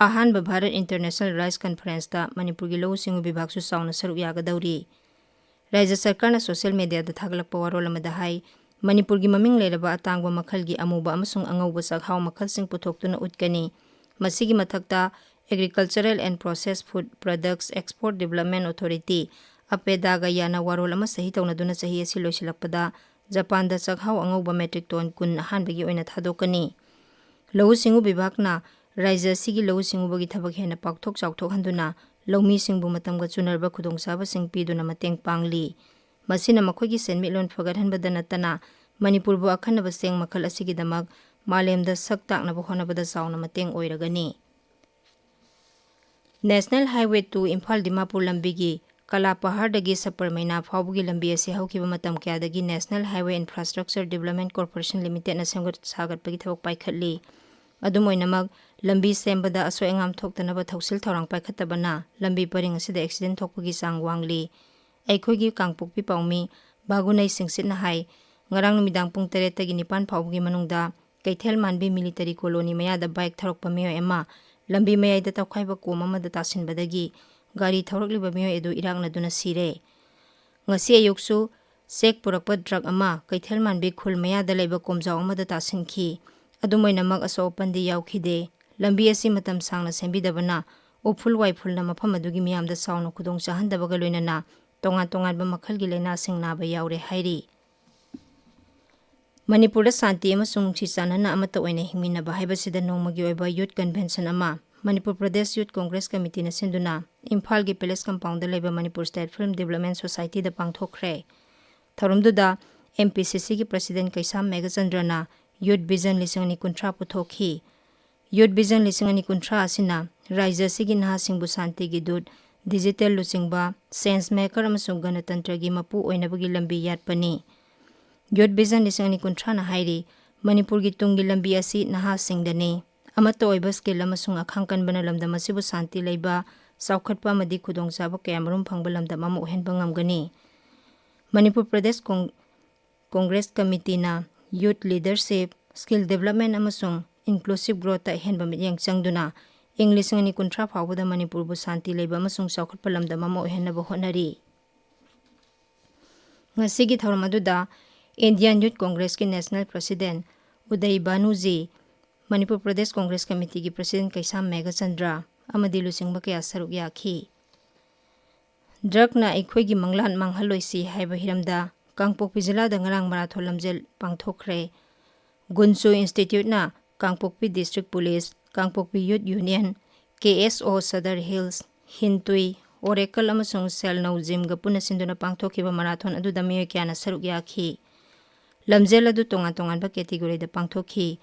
ꯑꯍꯥꯟꯕ ꯚꯥꯔꯠ ꯏꯟꯇꯔꯅꯦꯁꯅꯦꯜ ꯔꯥꯏꯁ ꯀꯟꯐꯔꯦꯟꯁꯇ ꯃꯅꯤꯄꯨꯔꯒꯤ ꯂꯧꯎ ꯁꯤꯡꯎ ꯕꯤꯚꯥꯒꯁꯨ ꯆꯥꯎꯅ ꯁꯔꯨꯛ ꯌꯥꯒꯗꯧꯔꯤ꯫ ꯔꯥꯖ꯭ꯌ ꯁꯔꯀꯥꯔꯅ ꯁꯣꯁꯤꯌꯦꯜ ꯃꯦꯗꯤꯌꯥꯗ ꯊꯥꯒꯠꯂꯛꯄ ꯋꯥꯔꯣꯜ ꯑꯃꯗ ꯍꯥꯏ, ꯃꯅꯤꯄꯨꯔꯒꯤ ꯃꯃꯤꯡ ꯂꯩꯔꯕ ꯑꯇꯥꯡꯕ ꯃꯈꯜꯒꯤ ꯑꯃꯨꯕ ꯑꯃꯁꯨꯡ ꯑꯉꯧꯕ ꯆꯥꯛꯍꯥꯎ ꯃꯈꯜꯁꯤꯡ ꯄꯨꯊꯣꯛꯇꯨꯅ ꯎꯠꯀꯅꯤ꯫ ꯃꯁꯤꯒꯤ ꯃꯊꯛꯇ Agricultural and Processed Food Products Export Development Authority, ꯑꯄꯦꯗꯥꯒ ꯌꯥꯅ ꯋꯥꯔꯣꯜ ꯑꯃ ꯁꯍꯤ ꯇꯧꯅꯗꯨꯅ ꯆꯍꯤ ꯑꯁꯤ ꯂꯣꯏꯁꯤꯜꯂꯛꯄꯗ ꯖꯄꯥꯟꯗ ꯆꯥꯛꯍꯥꯎ ꯑꯉꯧꯕ ꯃꯦꯇ꯭ꯔꯤꯛ ꯇꯣꯟ ꯀꯨꯟ ꯑꯍꯥꯟꯕꯒꯤ ꯑꯣꯏꯅ ꯊꯥꯗꯣꯛꯀꯅꯤ꯫ ꯂꯧꯎ ꯁꯤꯡꯎ ꯕꯤꯚꯥꯒꯅ ꯔꯥꯖ꯭ꯌ ꯑꯁꯤꯒꯤ ꯂꯧꯎ ꯁꯤꯡꯎꯕꯒꯤ ꯊꯕꯛ ꯍꯦꯟꯅ ꯄꯥꯛꯊꯣꯛ ꯆꯥꯎꯊꯣꯛꯍꯟꯗꯨꯅ ꯂꯧꯃꯤꯁꯤꯡꯕꯨ ꯃꯇꯝꯒ ꯆꯨꯅꯔꯕ ꯈꯨꯗꯣꯡꯆꯥꯕꯁꯤꯡ ꯄꯤꯗꯨꯅ ꯃꯇꯦꯡ ꯄꯥꯡꯂꯤ꯫ ꯃꯁꯤꯅ ꯃꯈꯣꯏꯒꯤ ꯁꯦꯟꯃꯤꯠꯂꯣꯟ ꯐꯒꯠꯍꯟꯕꯗ ꯅꯠꯇꯅ ꯃꯅꯤꯄꯨꯔꯕꯨ ꯑꯈꯟꯅꯕ ꯆꯦꯡ ꯃꯈꯜ ꯑꯁꯤꯒꯤꯗꯃꯛ ꯃꯥꯂꯦꯝꯗ ꯁꯛ ꯇꯥꯛꯅꯕ ꯍꯣꯠꯅꯕꯗ ꯆꯥꯎꯅ ꯃꯇꯦꯡ ꯑꯣꯏꯔꯒꯅꯤ꯫ National Highway two Imphal Dimapur ꯂꯝꯕꯤꯒꯤ ꯀꯂꯥꯄꯍꯥꯔꯗꯒꯤ ꯁꯄꯔꯃꯩꯅꯥ ꯐꯥꯎꯕꯒꯤ ꯂꯝꯕꯤ ꯑꯁꯤ ꯍꯧꯈꯤꯕ ꯃꯇꯝ ꯀꯌꯥꯗꯒꯤ National Highway Infrastructure Development Corporation Limitedꯅ ꯁꯦꯝꯒꯠ ꯁꯥꯒꯠꯄꯒꯤ ꯊꯕꯛ ꯄꯥꯏꯈꯠꯂꯤ꯫ ꯑꯗꯨꯝ ꯑꯣꯏꯅꯃꯛ, ꯂꯝꯕꯤ ꯁꯦꯝꯕꯗ ꯑꯁꯣꯏ ꯑꯉꯥꯝ ꯊꯣꯛꯇꯅꯕ ꯊꯧꯁꯤꯜ ꯊꯧꯔꯥꯡ ꯄꯥꯏꯈꯠꯇꯕꯅ ꯂꯝꯕꯤ ꯄꯔꯤꯡ ꯑꯁꯤꯗ ꯑꯦꯛꯁꯤꯗꯦꯟ ꯊꯣꯛꯄꯒꯤ ꯆꯥꯡ ꯋꯥꯡꯂꯤ꯫ ꯑꯩꯈꯣꯏꯒꯤ ꯀꯥꯡꯄꯣꯛꯄꯤ ꯄꯥꯎꯃꯤ ꯕꯥꯒꯨꯅꯩ ꯁꯤꯡꯁꯤꯠꯅ ꯍꯥꯏ, ꯉꯔꯥꯡ ꯅꯨꯃꯤꯗꯥꯡ ꯄꯨꯡ ꯇꯔꯦꯠꯇꯒꯤ ꯅꯤꯄꯥꯟ ꯐꯥꯎꯕꯒꯤ ꯃꯅꯨꯡꯗ ꯀꯩꯊꯦꯜ ꯃꯥꯟꯕꯤ ꯃꯤꯂꯤꯇꯔꯤ ꯀꯣꯂꯣꯅꯤ ꯃꯌꯥꯗ ꯕꯥꯏꯛ ꯊꯧꯔꯛꯄ ꯃꯤꯑꯣꯏ ꯑꯃ ꯂꯝꯕꯤ ꯃꯌꯥꯏꯗ ꯇꯧꯈꯥꯏꯕ ꯀꯣꯝ ꯑꯃꯗ ꯇꯥꯁꯤꯟꯕꯗꯒꯤ ꯒꯥꯔꯤ ꯊꯧꯔꯛꯂꯤꯕ ꯃꯤꯑꯣꯏ ꯑꯗꯨ ꯏꯔꯥꯛꯅꯗꯨꯅ ꯁꯤꯔꯦ꯫ ꯉꯁꯤ ꯑꯌꯨꯛꯁꯨ ꯆꯦꯛ ꯄꯨꯔꯛꯄ ꯇ꯭ꯔꯛ ꯑꯃ ꯀꯩꯊꯦꯜ ꯃꯥꯟꯕꯤ ꯈꯨꯜ ꯃꯌꯥꯗ ꯂꯩꯕ ꯀꯣꯝꯖꯥꯎ ꯑꯃꯗ ꯇꯥꯁꯤꯟꯈꯤ꯫ ꯑꯗꯨꯝ ꯑꯣꯏꯅꯃꯛ, ꯑꯁꯣꯛ ꯑꯄꯟꯗꯤ ꯌꯥꯎꯈꯤꯗꯦ꯫ ꯂꯝꯕꯤ ꯑꯁꯤ ꯃꯇꯝ ꯁꯥꯡꯅ ꯁꯦꯝꯕꯤꯗꯕꯅ ꯎꯐꯨꯜ ꯋꯥꯏꯐꯨꯜꯅ ꯃꯐꯝ ꯑꯗꯨꯒꯤ ꯃꯤꯌꯥꯝꯗ ꯆꯥꯎꯅ ꯈꯨꯗꯣꯡ ꯆꯥꯍꯟꯗꯕꯒ ꯂꯣꯏꯅꯅ ꯇꯣꯉꯥꯟ ꯇꯣꯉꯥꯟꯕ ꯃꯈꯜꯒꯤ ꯂꯥꯏꯅꯥꯁꯤꯡ ꯅꯥꯕ ꯌꯥꯎꯔꯦ ꯍꯥꯏꯔꯤ꯫ ꯃꯅꯤꯄꯨꯔꯗ ꯁꯥꯟꯇꯤ ꯑꯃꯁꯨꯡ ꯅꯨꯡꯁꯤ ꯆꯥꯟꯅꯅ ꯑꯃꯠꯇ ꯑꯣꯏꯅ ꯍꯤꯡꯃꯤꯟꯅꯕ ꯍꯥꯏꯕꯁꯤꯗ ꯅꯣꯡꯃꯒꯤ ꯑꯣꯏꯕ ꯌꯨꯠ ꯀꯟꯚꯦꯟꯁꯟ ꯑꯃ ꯃꯅꯤꯄꯨꯔ ꯄ꯭ꯔꯗꯦꯁ ꯌꯨꯠ ꯀꯣꯡꯒ꯭ꯔꯦꯁ ꯀꯃꯤꯇꯤꯅ ꯁꯤꯟꯗꯨꯅ ꯏꯝꯐꯥꯜꯒꯤ ꯄꯦꯂꯦꯁ ꯀꯝꯄꯥꯎꯟꯗ ꯂꯩꯕ ꯃꯅꯤꯄꯨꯔ ꯁ꯭ꯇꯦꯠ ꯐꯤꯜꯝ ꯗꯤꯕ꯭ꯂꯞꯃꯦꯟ ꯁꯣꯁꯥꯏꯇꯤꯗ ꯄꯥꯡꯊꯣꯛꯈ꯭ꯔꯦ꯫ ꯊꯧꯔꯝꯗꯨꯗ ꯑꯦꯝ ꯄꯤ ꯁꯤ ꯁꯤꯒꯤ ꯄ꯭ꯔꯁꯤꯗꯦꯟ ꯀꯩꯁꯥꯝ ꯃꯦꯘꯆꯟꯗ꯭ꯔꯅ ꯌꯨꯠ ꯚꯤꯖꯟ ꯂꯤꯁꯤꯡ ꯑꯅꯤ ꯀꯨꯟꯊ꯭ꯔꯥ ꯄꯨꯊꯣꯛꯈꯤ꯫ ꯌꯨꯠ ꯚꯤꯖꯟ ꯂꯤꯁꯤꯡ ꯑꯅꯤ ꯀꯨꯟꯊ꯭ꯔꯥ ꯑꯁꯤꯅ ꯔꯥꯖ꯭ꯌ ꯑꯁꯤꯒꯤ ꯅꯍꯥꯁꯤꯡꯕꯨ ꯁꯥꯟꯇꯤꯒꯤ ꯗꯨꯠ, ꯗꯤꯖꯤꯇꯦꯜ ꯂꯨꯆꯤꯡꯕ, ꯁꯦꯟꯁ ꯃꯦꯀꯔ ꯑꯃꯁꯨꯡ ꯒꯅꯇꯟꯇ꯭ꯔꯒꯤ ꯃꯄꯨ ꯑꯣꯏꯅꯕꯒꯤ ꯂꯝꯕꯤ ꯌꯥꯠꯄꯅꯤ꯫ ꯌꯨꯠ ꯚꯤꯖꯟ ꯂꯤꯁꯤꯡ ꯑꯅꯤ ꯀꯨꯟꯊ꯭ꯔꯥꯅ ꯍꯥꯏꯔꯤ, ꯃꯅꯤꯄꯨꯔꯒꯤ ꯇꯨꯡꯒꯤ ꯂꯝꯕꯤ ꯑꯁꯤ ꯅꯍꯥꯁꯤꯡꯗꯅꯤ꯫ ꯑꯃꯠꯇ ꯑꯣꯏꯕ ꯁ꯭ꯀꯤꯜ ꯑꯃꯁꯨꯡ ꯑꯈꯥꯡ ꯀꯟꯕꯅ ꯂꯝꯗꯝ ꯑꯁꯤꯕꯨ ꯁꯥꯟꯇꯤ ꯂꯩꯕ, ꯆꯥꯎꯈꯠꯄ ꯑꯃꯗꯤ ꯈꯨꯗꯣꯡꯆꯥꯕ ꯀꯌꯥꯃꯔꯨꯝ ꯐꯪꯕ ꯂꯝꯗꯝ ꯑꯃ ꯑꯣꯏꯍꯟꯕ ꯉꯝꯒꯅꯤ꯫ ꯃꯅꯤꯄꯨꯔ ꯄ꯭ꯔꯗꯦꯁ ꯀꯣꯡ-, ꯀꯣꯡꯒ꯭ꯔꯦꯁ ꯀꯃꯤꯇꯤꯅ ꯌꯨꯠ ꯂꯤꯗꯔꯁꯤꯞ, ꯁ꯭ꯀꯤꯜ ꯗꯤꯕꯦꯂꯞꯃꯦꯟ ꯑꯃꯁꯨꯡ ꯏꯟꯀ꯭ꯂꯨꯁꯤꯞ ꯒ꯭ꯔꯣꯠꯇ ꯑꯍꯦꯟꯕ ꯃꯤꯠꯌꯦꯡ ꯆꯪꯗꯨꯅ ꯏꯪ ꯂꯤꯁꯤꯡ ꯑꯅꯤ ꯀꯨꯟꯊ꯭ꯔꯥ ꯐꯥꯎꯕꯗ ꯃꯅꯤꯄꯨꯔꯕꯨ ꯁꯥꯟꯇꯤ ꯂꯩꯕ ꯑꯃꯁꯨꯡ ꯆꯥꯎꯈꯠꯄ ꯂꯝꯗꯝ ꯑꯃ ꯑꯣꯏꯍꯟꯅꯕ ꯍꯣꯠꯅꯔꯤ꯫ ꯉꯁꯤꯒꯤ ꯊꯧꯔꯝ ꯑꯗꯨꯗ ꯏꯟꯗꯤꯌꯥꯟ ꯌꯨꯠ ꯀꯣꯡꯒ꯭ꯔꯦꯁꯀꯤ national president Uday Bhanu ji, Manipur Pradesh Congress ꯀꯃꯤꯇꯤꯒꯤ ꯄ꯭ꯔꯁꯤꯗꯦꯟ ꯀꯩꯁꯥꯝ ꯃꯦꯘꯆꯟꯗ꯭ꯔ ꯑꯃꯗꯤ ꯂꯨꯆꯤꯡꯕ ꯀꯌꯥ ꯁꯔꯨꯛ ꯌꯥꯈꯤ꯫ ꯗ꯭ꯔꯒꯅ ꯑꯩꯈꯣꯏꯒꯤ ꯃꯪꯂꯥꯟ ꯃꯥꯡꯍꯜꯂꯣꯏꯁꯤ ꯍꯥꯏꯕ ꯍꯤꯔꯝꯗ ꯀꯥꯡꯄꯣꯛꯄꯤ ꯖꯤꯂꯥꯗ ꯉꯔꯥꯡ ꯃꯔꯥꯊꯣꯟ ꯂꯝꯖꯦꯜ ꯄꯥꯡꯊꯣꯛꯈ꯭ꯔꯦ꯫ ꯒꯨꯟꯁꯨ ꯏꯟꯁꯇꯤꯇ꯭ꯌꯨꯠꯅ ꯀꯥꯡꯄꯣꯛꯄꯤ ꯗꯤꯁꯇ꯭ꯔꯤꯛ ꯄꯨꯂꯤꯁ, ꯀꯥꯡꯄꯣꯛꯄꯤ ꯌꯨꯠ ꯌꯨꯅꯤꯌꯟ, ꯀꯦ ꯑꯦꯁ ꯑꯣ ꯁꯗꯔ ꯍꯤꯜꯁ, ꯍꯤꯟꯇꯨꯏ, ꯑꯣꯔꯦꯀꯜ ꯑꯃꯁꯨꯡ ꯁꯦꯜꯅꯧ ꯖꯤꯝꯒ ꯄꯨꯟꯅ ꯁꯤꯟꯗꯨꯅ ꯄꯥꯡꯊꯣꯛꯈꯤꯕ ꯃꯔꯥꯊꯣꯟ ꯑꯗꯨꯗ ꯃꯤꯑꯣꯏ ꯀꯌꯥꯅ ꯁꯔꯨꯛ ꯌꯥꯈꯤ꯫ ꯂꯝꯖꯦꯜ ꯑꯗꯨ ꯇꯣꯉꯥꯟ ꯇꯣꯉꯥꯟꯕ ꯀꯦꯇꯤꯒꯣꯔꯤꯗ ꯄꯥꯡꯊꯣꯛꯈꯤ꯫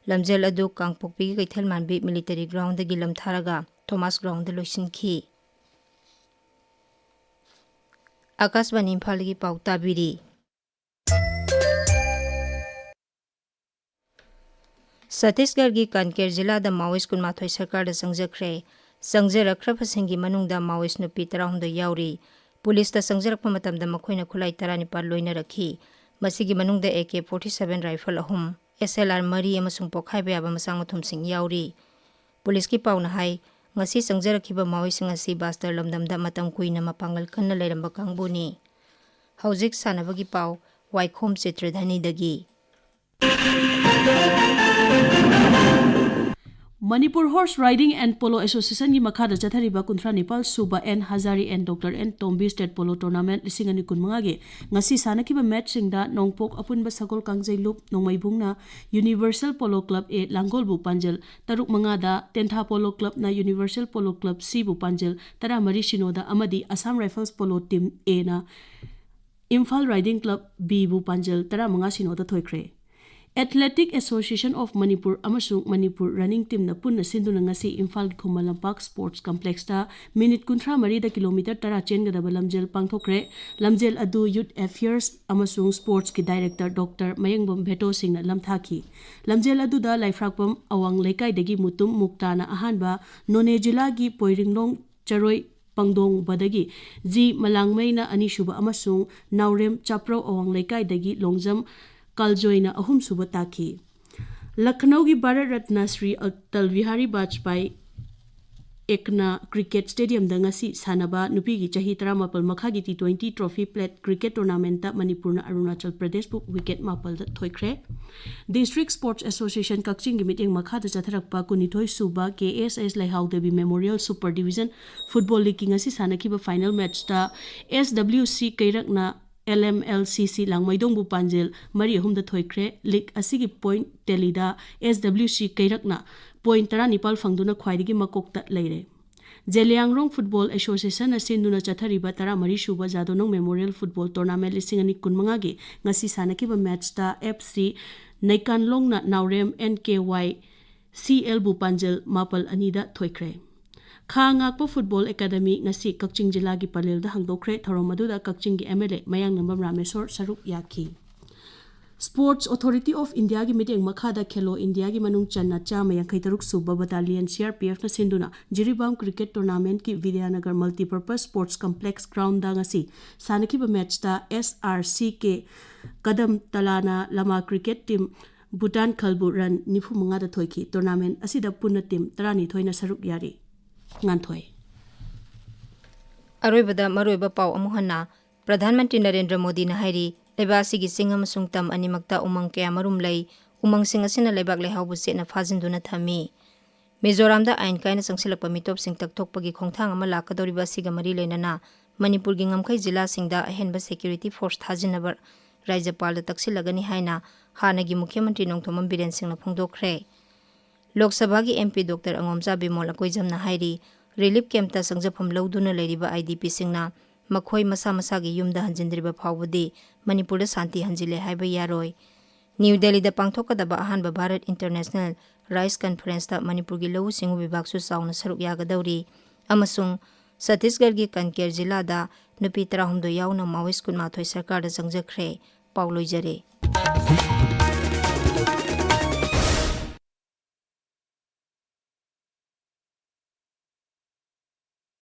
ꯂꯝꯖꯦꯜ ꯑꯗꯨ ꯀꯥꯡꯄꯣꯛꯄꯤꯒꯤ ꯀꯩꯊꯦꯜ ꯃꯥꯟꯕꯤ ꯃꯤꯂꯤꯇꯔꯤ ꯒ꯭ꯔꯥꯎꯟꯗꯒꯤ ꯂꯝꯊꯥꯔꯒ ꯊꯣꯃꯥꯁ ꯒ꯭ꯔꯥꯎꯟꯗ ꯂꯣꯏꯁꯤꯟꯈꯤ꯫ ꯑꯀꯥꯁꯕꯥꯅꯤ ꯏꯝꯐꯥꯜꯗꯒꯤ ꯄꯥꯎ ꯇꯥꯕꯤꯔꯤ꯫ ꯁꯠꯇꯤꯁꯒꯔꯒꯤ ꯀꯥꯟꯀꯦꯔ ꯖꯤꯂꯥꯗ ꯃꯥꯑꯣꯏꯁ ꯀꯨꯟꯃꯥꯊꯣꯏ ꯁꯔꯀꯥꯔꯗ ꯆꯪꯖꯈ꯭ꯔꯦ꯫ ꯆꯪꯖꯔꯛꯈ꯭ꯔꯕꯁꯤꯡꯒꯤ ꯃꯅꯨꯡꯗ ꯃꯥꯑꯣꯏꯁ ꯅꯨꯄꯤ ꯇꯔꯥꯍꯨꯝꯗꯣꯏ ꯌꯥꯎꯔꯤ꯫ ꯄꯨꯂꯤꯁꯇ ꯆꯪꯖꯔꯛꯄ ꯃꯇꯝꯗ ꯃꯈꯣꯏꯅ ꯈꯨꯠꯂꯥꯏ ꯇꯔꯥꯅꯤꯄꯥꯜ ꯂꯣꯏꯅꯔꯛꯈꯤ꯫ ꯃꯁꯤꯒꯤ ꯃꯅꯨꯡꯗ A K forty seven rifle ꯑꯍꯨꯝ, ꯑꯦꯁ ꯑꯦꯜ ꯑꯥꯔ ꯃꯔꯤ ꯑꯃꯁꯨꯡ ꯄꯣꯈꯥꯏꯕ ꯌꯥꯕ ꯃꯆꯥꯛ ꯃꯊꯨꯝꯁꯤꯡ ꯌꯥꯎꯔꯤ꯫ ꯄꯨꯂꯤꯁꯀꯤ ꯄꯥꯎꯅ ꯍꯥꯏ, ꯉꯁꯤ ꯆꯪꯖꯔꯛꯈꯤꯕ ꯃꯥꯑꯣꯏꯁꯤꯡ ꯑꯁꯤ ꯕꯥꯁꯇꯔ ꯂꯝꯗꯝꯗ ꯃꯇꯝ ꯀꯨꯏꯅ ꯃꯄꯥꯡꯒꯜ ꯀꯟꯅ ꯂꯩꯔꯝꯕ ꯀꯥꯡꯕꯨꯅꯤ꯫ ꯍꯧꯖꯤꯛ ꯁꯥꯟꯅꯕꯒꯤ ꯄꯥꯎ, ꯋꯥꯏꯈꯣꯝ ꯆꯤꯇ꯭ꯔꯙꯅꯤꯗꯒꯤ꯫ Manipur Horse Riding and Polo Association ꯒꯤ ꯃꯈꯥꯗ ꯆꯠꯊꯔꯤꯕ ꯀꯨꯟꯊ꯭ꯔꯥ ꯅꯤꯄꯥꯜ ꯁꯨꯕ N Hazari and doctor N Tombi state polo tournament ꯂꯤꯁꯤꯡ ꯑꯅꯤ ꯀꯨꯟꯃꯉꯥꯒꯤ ꯉꯁꯤ ꯁꯥꯟꯅꯈꯤꯕ ꯃꯦꯠꯆꯁꯤꯡꯗ ꯅꯣꯡꯄꯣꯛ ꯑꯄꯨꯟꯕ ꯁꯒꯣꯜ ꯀꯥꯡꯖꯩ ꯂꯨꯞ ꯅꯣꯡꯃꯩꯕꯨꯡꯅ ꯌꯨꯅꯤꯚꯔꯁꯦꯜ ꯄꯣꯂꯣ ꯀ꯭ꯂꯕ ꯑꯦ ꯂꯥꯡꯒꯣꯜꯕꯨ ꯄꯥꯟꯖꯜ ꯇꯔꯨꯛ ꯃꯉꯥꯗ, ꯇꯦꯟꯊꯥ ꯄꯣꯂꯣ ꯀ꯭ꯂꯕꯅ ꯌꯨꯅꯤꯚꯔꯁꯦꯜ ꯄꯣꯂꯣ ꯀ꯭ꯂꯕ ꯁꯤꯕꯨ ꯄꯥꯟꯖꯜ ꯇꯔꯥꯃꯔꯤ ꯁꯤꯅꯣꯗ ꯑꯃꯗꯤ ꯑꯁꯥꯝ ꯔꯥꯏꯐꯜꯁ ꯄꯣꯂꯣ ꯇꯤꯝ ꯑꯦꯅ ꯏꯝꯐꯥꯜ ꯔꯥꯏꯗꯤꯡ ꯀ꯭ꯂꯕ ꯕꯤꯕꯨ ꯄꯥꯟꯖꯜ ꯇꯔꯥꯃꯉꯥ ꯁꯤꯅꯣꯗ ꯊꯣꯏꯈ꯭ꯔꯦ꯫ Athletic Association of Manipur ꯑꯃꯁꯨꯡ ꯃꯅꯤꯄꯨꯔ ꯔꯟꯅꯤꯡ ꯇꯤꯝꯅ ꯄꯨꯟꯅ ꯁꯤꯟꯗꯨꯅ ꯉꯁꯤ ꯏꯝꯐꯥꯜꯒꯤ ꯈꯨꯃꯟ ꯂꯝꯄꯥꯛ ꯁ꯭ꯄꯣꯔꯠꯁ ꯀꯝꯄ꯭ꯂꯦꯛꯁꯇ ꯃꯤꯅꯤꯠ ꯀꯨꯟꯊ꯭ꯔꯥ ꯃꯔꯤꯗ ꯀꯤꯂꯣꯃꯤꯇꯔ ꯇꯔꯥ ꯆꯦꯟꯒꯗꯕ ꯂꯝꯖꯦꯜ ꯄꯥꯡꯊꯣꯛꯈ꯭ꯔꯦ꯫ ꯂꯝꯖꯦꯜ ꯑꯗꯨ ꯌꯨꯠ ꯑꯦꯐꯤꯌꯔꯁ ꯑꯃꯁꯨꯡ ꯁ꯭ꯄꯣꯔꯠꯁꯀꯤ ꯗꯥꯏꯔꯦꯛꯇꯔ ꯗꯣꯛꯇꯔ ꯃꯌꯦꯡꯕꯝ ꯚꯦꯇꯣ ꯁꯤꯡꯅ ꯂꯝꯊꯥꯈꯤ꯫ ꯂꯝꯖꯦꯜ ꯑꯗꯨꯗ ꯂꯥꯏꯐ꯭ꯔꯥꯛꯄꯝ ꯑꯋꯥꯡ ꯂꯩꯀꯥꯏꯗꯒꯤ ꯃꯨꯇꯨꯝ ꯃꯨꯛꯇꯥꯅ ꯑꯍꯥꯟꯕ, ꯅꯣꯅꯦ ꯖꯤꯂꯥꯒꯤ ꯄꯣꯏꯔꯤꯡꯂꯣꯡ ꯆꯔꯣꯏ ꯄꯥꯡꯗꯣꯡꯕꯗꯒꯤ ꯖꯤ ꯃꯂꯥꯡꯃꯩꯅ ꯑꯅꯤꯁꯨꯕ ꯑꯃꯁꯨꯡ ꯅꯥꯎꯔꯦꯝ ꯆꯥꯄ꯭ꯔꯧ ꯑꯋꯥꯡ ꯂꯩꯀꯥꯏꯗꯒꯤ ꯂꯣꯡꯖꯝ ꯀꯥꯜꯖꯣꯏꯅ ꯑꯍꯨꯝꯁꯨꯕ ꯇꯥꯈꯤ꯫ ꯂꯈꯅꯧꯒꯤ ꯚꯥꯔꯠ ꯔꯠꯅ ꯁ꯭ꯔꯤ ꯑꯇꯜ ꯕꯤꯍꯥꯔꯤ ꯕꯥꯖꯄꯥꯏ ꯑꯦꯛꯅꯥ ꯀ꯭ꯔꯤꯀꯦꯠ ꯁ꯭ꯇꯦꯗꯤꯌꯝꯗ ꯉꯁꯤ ꯁꯥꯟꯅꯕ ꯅꯨꯄꯤꯒꯤ ꯆꯍꯤ ꯇꯔꯥꯃꯥꯄꯜ ꯃꯈꯥꯒꯤ T twenty trophy plate cricket ꯇꯣꯔꯅꯥꯃꯦꯟꯠꯇ ꯃꯅꯤꯄꯨꯔꯅ ꯑꯔꯨꯅꯥꯆꯜ ꯄ꯭ꯔꯗꯦꯁꯄꯨ ꯋꯤꯀꯦꯠ ꯃꯥꯄꯜꯗ ꯊꯣꯏꯈ꯭ꯔꯦ꯫ ꯗꯤꯁꯇ꯭ꯔꯤꯛ ꯁ꯭ꯄꯣꯔꯠꯁ ꯑꯦꯁꯣꯁꯤꯌꯦꯁꯟ ꯀꯛꯆꯤꯡꯒꯤ ꯃꯤꯠꯌꯦꯡ ꯃꯈꯥꯗ ꯆꯠꯊꯔꯛꯄ ꯀꯨꯟꯅꯤꯊꯣꯏ ꯁꯨꯕ ꯀꯦ S S Leihao Devi memorial super division football ꯂꯤꯒꯀꯤ ꯉꯁꯤ ꯁꯥꯟꯅꯈꯤꯕ ꯐꯥꯏꯅꯦꯜ ꯃꯦꯠꯆꯇ ꯑꯦꯁ ꯗꯕ꯭ꯂꯤꯎ ꯁꯤ ꯀꯩꯔꯛꯅ ꯑꯦꯜ ꯑꯦꯝ ꯑꯦꯜ ꯁꯤ ꯁꯤ ꯂꯥꯡꯃꯩꯗꯣꯡꯕꯨ ꯄꯥꯟꯖꯦꯜ ꯃꯔꯤ ꯑꯍꯨꯝꯗ ꯊꯣꯏꯈ꯭ꯔꯦ꯫ ꯂꯤꯒ ꯑꯁꯤꯒꯤ ꯄꯣꯏꯟꯠ ꯇꯦꯂꯤꯗ ꯑꯦꯁ ꯗꯕ꯭ꯂꯤꯎ ꯁꯤ ꯀꯩꯔꯛꯅ ꯄꯣꯏꯟꯠ ꯇꯔꯥꯅꯤꯄꯥꯜ ꯐꯪꯗꯨꯅ ꯈ꯭ꯋꯥꯏꯗꯒꯤ ꯃꯀꯣꯛꯇ ꯂꯩꯔꯦ꯫ ꯖꯦꯂꯤꯌꯥꯡꯔꯣꯡ ꯐꯨꯠꯕꯣꯜ ꯑꯦꯁꯣꯁꯤꯌꯦꯁꯟꯅ ꯁꯤꯟꯗꯨꯅ ꯆꯠꯊꯔꯤꯕ ꯇꯔꯥꯃꯔꯤ ꯁꯨꯕ ꯖꯥꯗꯣꯅꯣꯡ ꯃꯦꯃꯣꯔꯤꯌꯦꯜ ꯐꯨꯠꯕꯣꯜ ꯇꯣꯔꯅꯥꯃꯦꯟꯠ ꯂꯤꯁꯤꯡ ꯑꯅꯤ ꯀꯨꯟꯃꯉꯥꯒꯤ ꯉꯁꯤ ꯁꯥꯟꯅꯈꯤꯕ ꯃꯦꯠꯆꯇ F C ꯅꯩꯀꯥꯟꯂꯣꯡꯅ Naorem and K Y ꯁꯤ ꯑꯦꯜꯕꯨ ꯄꯥꯟꯖꯜ ꯃꯥꯄꯜ ꯑꯅꯤꯗ ꯊꯣꯏꯈ꯭ꯔꯦ꯫ ꯈꯥ ꯉꯥꯛꯄ ꯐꯨꯠꯕꯣꯜ ꯑꯦꯀꯥꯗꯃꯤ ꯉꯁꯤ ꯀꯛꯆꯤꯡ ꯖꯤꯂꯥꯒꯤ ꯄꯂꯦꯜꯗ ꯍꯥꯡꯗꯣꯛꯈ꯭ꯔꯦ꯫ ꯊꯧꯔꯝ ꯑꯗꯨꯗ ꯀꯛꯆꯤꯡꯒꯤ ꯑꯦꯝ ꯑꯦꯜ ꯑꯦ ꯃꯌꯥꯡꯅꯝꯕꯝ ꯔꯥꯃꯦꯁꯣꯔ ꯁꯔꯨꯛ ꯌꯥꯈꯤ꯫ ꯁ꯭ꯄꯣꯔꯠꯁ ꯑꯣꯊꯣꯔꯤꯇꯤ ꯑꯣꯐ ꯏꯟꯗꯤꯌꯥꯒꯤ ꯃꯤꯠꯌꯦꯡ ꯃꯈꯥꯗ ꯈꯦꯂꯣ ꯏꯟꯗꯤꯌꯥꯒꯤ ꯃꯅꯨꯡ ꯆꯟꯅ ꯆꯥꯝꯃ ꯌꯥꯡꯈꯩ ꯇꯔꯨꯛ ꯁꯨꯕ ꯕꯇꯥꯂꯤꯌꯟ ꯁꯤ ꯑꯥꯔ ꯄꯤ ꯑꯦꯐꯅ ꯁꯤꯟꯗꯨꯅ ꯖꯤꯔꯤꯕꯥꯝ ꯀ꯭ꯔꯤꯀꯦꯠ ꯇꯣꯔꯅꯥꯃꯦꯟꯠꯀꯤ Bidyanagar multipurpose sports complex ground ꯉꯁꯤ ꯁꯥꯟꯅꯈꯤꯕ ꯃꯦꯠꯆꯇ S R C K Kadam ꯇꯂꯥꯅ ꯂꯃꯥ ꯀ꯭ꯔꯤꯀꯦꯠ ꯇꯤꯝ ꯚꯨꯇꯥꯟ ꯈꯜꯕꯨ ꯔꯟ ꯅꯤꯐꯨ ꯃꯉꯥꯗ ꯊꯣꯏꯈꯤ꯫ ꯇꯣꯔꯅꯥꯃꯦꯟꯠ ꯑꯁꯤꯗ ꯄꯨꯟꯅ ꯇꯤꯝ ꯇꯔꯥꯅꯤꯊꯣꯏꯅ ꯁꯔꯨꯛ ꯌꯥꯔꯤ꯫ ꯉꯥꯟꯊꯣꯏ꯫ ꯑꯔꯣꯏꯕꯗ ꯃꯔꯨꯑꯣꯏꯕ ꯄꯥꯎ ꯑꯃꯨꯛ ꯍꯟꯅ꯫ ꯄ꯭ꯔꯙꯥꯟ ꯃꯟꯇ꯭ꯔꯤ ꯅꯔꯦꯟꯗ꯭ꯔ ꯃꯣꯗꯤꯅ ꯍꯥꯏꯔꯤ, ꯂꯩꯕꯥꯛ ꯑꯁꯤꯒꯤ ꯆꯤꯡ ꯑꯃꯁꯨꯡ ꯇꯝ ꯑꯅꯤꯃꯛꯇ ꯎꯃꯪ ꯀꯌꯥꯃꯔꯨꯝ ꯂꯩ꯫ ꯎꯃꯪꯁꯤꯡ ꯑꯁꯤꯅ ꯂꯩꯕꯥꯛ ꯂꯩꯍꯥꯎꯕꯨ ꯆꯦꯠꯅ ꯐꯥꯖꯤꯟꯗꯨꯅ ꯊꯝꯃꯤ꯫ ꯃꯤꯖꯣꯔꯥꯝꯗ ꯑꯥꯏꯟ ꯀꯥꯏꯅ ꯆꯪꯁꯤꯜꯂꯛꯄ ꯃꯤꯇꯣꯞꯁꯤꯡ ꯇꯛꯊꯣꯛꯄꯒꯤ ꯈꯣꯡꯊꯥꯡ ꯑꯃ ꯂꯥꯛꯀꯗꯧꯔꯤꯕ ꯑꯁꯤꯒ ꯃꯔꯤ ꯂꯩꯅꯅ ꯃꯅꯤꯄꯨꯔꯒꯤ ꯉꯝꯈꯩ ꯖꯤꯂꯥꯁꯤꯡꯗ ꯑꯍꯦꯟꯕ ꯁꯦꯀ꯭ꯌꯨꯔꯤꯇꯤ ꯐꯣꯔꯁ ꯊꯥꯖꯤꯟꯅꯕ ꯔꯥꯖ꯭ꯌꯄꯥꯜꯗ ꯇꯛꯁꯤꯜꯂꯒꯅꯤ ꯍꯥꯏꯅ ꯍꯥꯟꯅꯒꯤ ꯃꯨꯈ꯭ꯌ ꯃꯟꯇ꯭ꯔꯤ ꯅꯣꯡꯊꯣꯝꯕꯝ ꯕꯤꯔꯦꯟ ꯁꯤꯡꯅ ꯐꯣꯡꯗꯣꯛꯈ꯭ꯔꯦ꯫ ꯂꯣꯛ ꯁꯚꯥꯒꯤ ꯑꯦꯝ ꯄꯤ ꯗꯣꯛꯇꯔ ꯑꯉꯣꯝꯆꯥ ꯕꯤꯃꯣꯜ ꯑꯀꯣꯏꯖꯝꯅ ꯍꯥꯏꯔꯤ, ꯔꯤꯂꯤꯐ ꯀꯦꯝꯞꯇ ꯆꯪꯖꯐꯝ ꯂꯧꯗꯨꯅ ꯂꯩꯔꯤꯕ ꯑꯥꯏ ꯗꯤ ꯄꯤꯁꯤꯡꯅ ꯃꯈꯣꯏ ꯃꯁꯥ ꯃꯁꯥꯒꯤ ꯌꯨꯝꯗ ꯍꯟꯖꯤꯟꯗ꯭ꯔꯤꯕ ꯐꯥꯎꯕꯗꯤ ꯃꯅꯤꯄꯨꯔꯗ ꯁꯥꯟꯇꯤ ꯍꯟꯖꯤꯜꯂꯦ ꯍꯥꯏꯕ ꯌꯥꯔꯣꯏ꯫ ꯅ꯭ꯌꯨ ꯗꯦꯜꯂꯤꯗ ꯄꯥꯡꯊꯣꯛꯀꯗꯕ ꯑꯍꯥꯟꯕ ꯚꯥꯔꯠ ꯏꯟꯇꯔꯅꯦꯁꯅꯦꯜ ꯔꯥꯏꯁ ꯀꯟꯐꯔꯦꯟꯁꯇ ꯃꯅꯤꯄꯨꯔꯒꯤ ꯂꯧꯎ ꯁꯤꯡꯎ ꯕꯤꯚꯥꯒꯁꯨ ꯆꯥꯎꯅ ꯁꯔꯨꯛ ꯌꯥꯒꯗꯧꯔꯤ꯫ ꯑꯃꯁꯨꯡ ꯁꯠꯇꯤꯁꯒꯔꯒꯤ ꯀꯟꯀꯦꯔ ꯖꯤꯂꯥꯗ ꯅꯨꯄꯤ ꯇꯔꯥꯍꯨꯝꯗꯣꯏ ꯌꯥꯎꯅ ꯃꯥꯑꯣꯏꯁ ꯀꯨꯟꯃꯥꯊꯣꯏ ꯁꯔꯀꯥꯔꯗ ꯆꯪꯖꯈ꯭ꯔꯦ꯫ ꯄꯥꯎ ꯂꯣꯏꯖꯔꯦ꯫